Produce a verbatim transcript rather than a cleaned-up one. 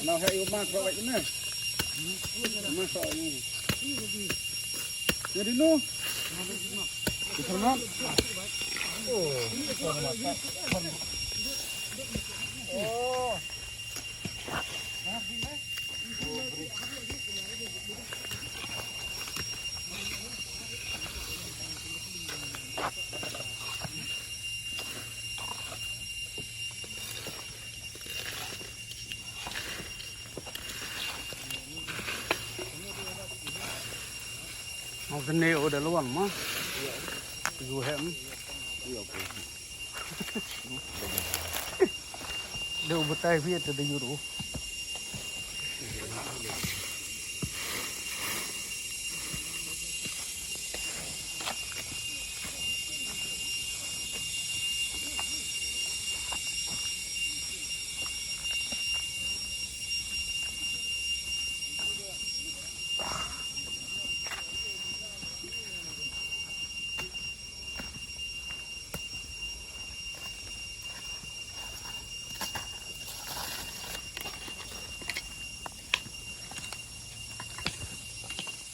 Now, hey, you mark right in there. Mark right in. Jadi no. Di sana. Oh. Oh. Mo kane o da luang mo. Gu hem. De u batai phi te de yuru.